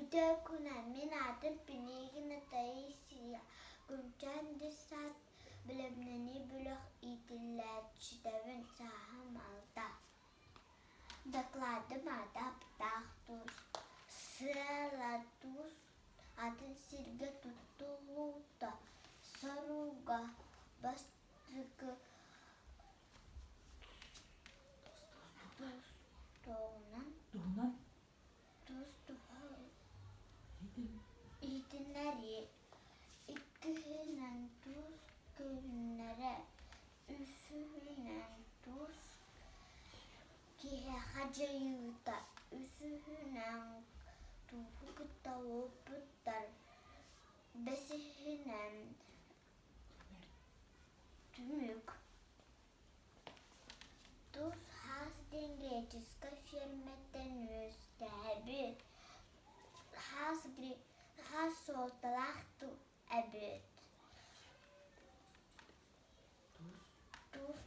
Үтүө күнүнэн, мин аатым Пинигина Таисия, Күнчээн десант бэлэмнэнии бөлөх иитиллээччитэбин, сааһым алта. Дакылаатым аата аптаах туус, сыала туус атын сиргэ туттуллубута, соруга бастакы туустуоҕунан туус иһитиннэрии, иккиһинэн туус көрүҥнэрэ, үсүһүнэн туус киһиэхэ дьайыыта, үсүһүнэн тууһу кытта уоппуттар, бэсиһинэн түмүк. Туус хаас диэн греческэй фермэттэн үөскээбит, хаас суолталаах тыл эбит. Туус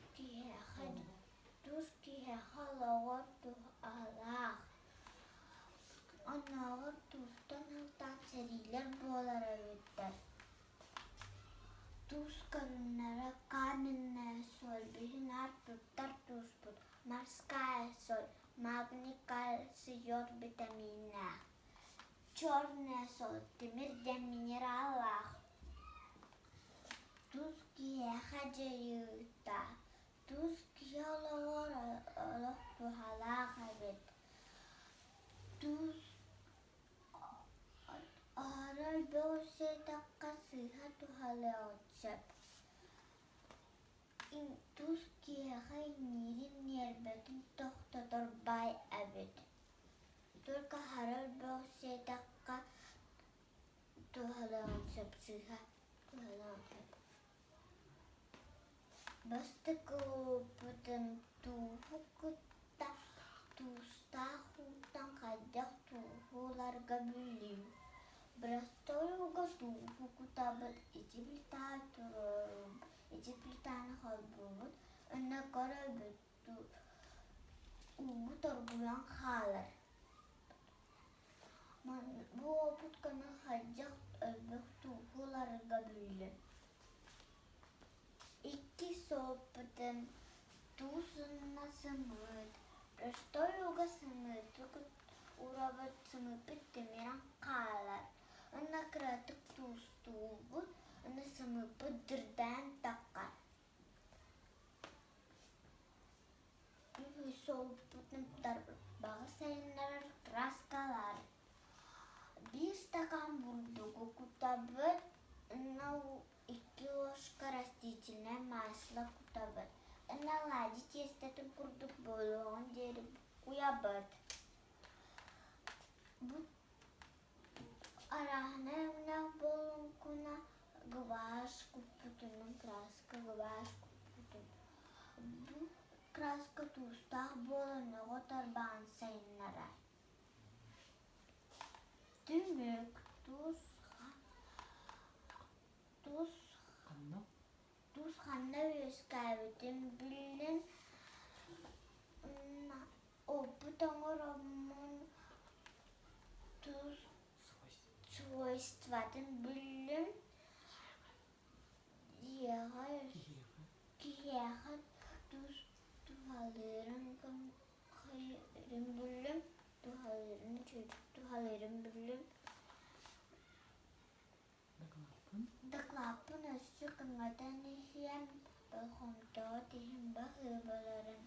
киһиэхэ олоҕор туһалаах, оннооҕор туустан сылтаан сэриилэр буолар эбиттэр. Туус көрүҥнэрэ каменная соль, биһи наар туттар тууспут, морская соль, магний, кальций, йод битэмииннээх, черная соль, тимир диэн минераллаах. Туус киһиэхэ дьайыыта, туус киһи олоҕор олох туһалаах эбит. Туус Аһара бөҕү сиэтэххэ сыыһа туһалыаҕын сөп. Туус киһиэхэ иҥиирин ньиэрбэтин тохтотор баай эбит. Только аһара бөҕү сиэтэххэ туһалыаҕын сөп сыыһа туһалыаҕын сөп. Бастакы уопутун тууһу кытта туустаах ууттан хайдах тууһу ыларга билиим. Боростуой ууга тууһу кутабыт, ити плитаҕа туруорабыт, ити плитаны холбуубут уонна көрөбүт уубут оргуйан хаалар. Бу уопут көмө хайдах элбэх тууһу ыларга биллим. Иккис суоппутун туус уонна сымыыт, простой ууга сымыыты уурабыт, сымыыппыт тимирэн хаалар уонна кыратык туустуубут уонна сымыыппыт дырдаан таххар. Үһүс суоппутун тарбаҕы сайыннарар краскалар. Биир стакан бурдугу кутабыт уонна икки ложка растительное масло кутабыт уонна оладьи тиэстэтин курдук буолуоҕун диэри куйабыт. Бу арааһынай өҥнөөх буолуҥкуна гуашь куппутунан краска гуашь куппутун. Бу краска туустаах буолан оҕо тарбаҕын сайыннарар. Түмүк туус туус туус ханна үөскээбитин биллин опыт оҥороммун туус свойстватын биллим дьиэҕэ киһиэхэ туус туһалыырын Биллим, туһалыырын биллим. Дакылааппын өссө кыҥатан иһиэм, болҕомтоҕо тиһим баһыыбаларын.